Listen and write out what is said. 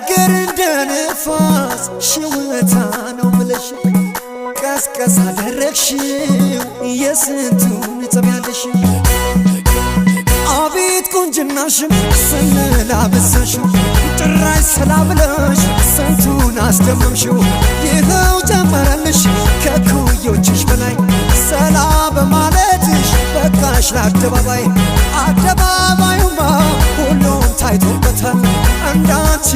ነገር እንደ ንፋስ ሽውታ ነው ብለሽ ቀስቀስ አደረግሽው የስንቱን ጸብ ያለሽ። አቤት ቁንጅናሽም ስንል አበዛሽው፣ ጭራሽ ሰላ ብለሽ ስንቱን አስደመምሽው። ይኸው ጨመረልሽ ከኩዮችሽ በላይ፣ ሰላ በማለትሽ በቃሽ ለአደባባይ። አደባባዩማ ሁሉም ታይቶበታል እንዳንቺ።